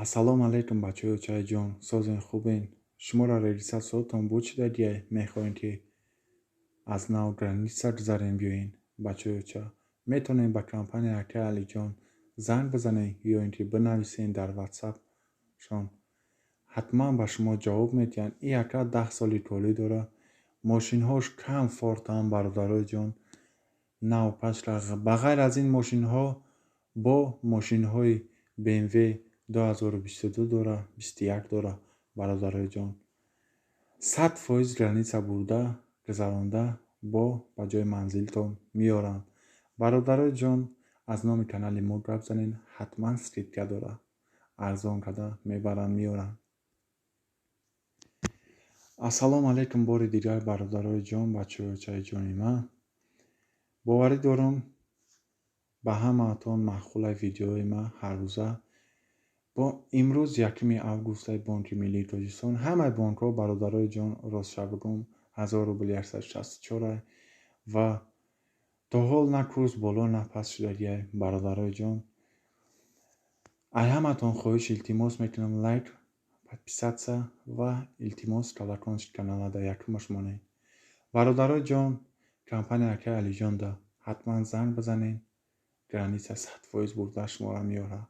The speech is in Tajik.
Ассалому алайкум, бачаҳои очаи ҷон, созен, хубен? Шуморо регистратсиятон буд шидагиай, мехоҳем, ки аз нав граница гузарем, биёен, бачаҳои оча. Метавонем ба компания акаи Алиҷон занг бизанед ё ин ки бинависен дар ватсапшон, ҳатман ба шумо ҷавоб медиҳанд. Ин ака 10 соли корӣ дорад, мошинҳош комфортанд, бародарои ҷон, нав пачка. Ба ғайр аз ин мошинҳо бо мошинҳои БМВ 2022 дора, 21 дора, бародарои ҷон. 100% граница бурда гузаронда, бо ба ҷои манзилтон меоранд. Бародарои ҷон, аз номи канали мо гап занед, ҳатман скидка дорад, арзон карда мебаранд, меоранд. Ассалому алайкум бори дигар, бародарои ҷон, бачаҳои очаи ҷони ман. Боварӣ дорам, ба ҳамаатон маъқулай видеои ман ҳаррӯза. Бо имрӯз 1 августай, Бонки Миллии Тоҷикистон, ҳамаи бонкҳо, бародарои ҷон, ростша бигӯм, 1000 рубл 164 ва то ҳол на курс боло, на паст шудагиай. Бародарои ҷон, ай ҳаматон хоҳиш, илтимос мекунам, лайк, подписаться ва, илтимос, колокольчик канала дар якумаш монед. Бародарои ҷон, компания акаи Алиҷонда ҳатман занг бизанед, граница 100% бурда шуморо меорад.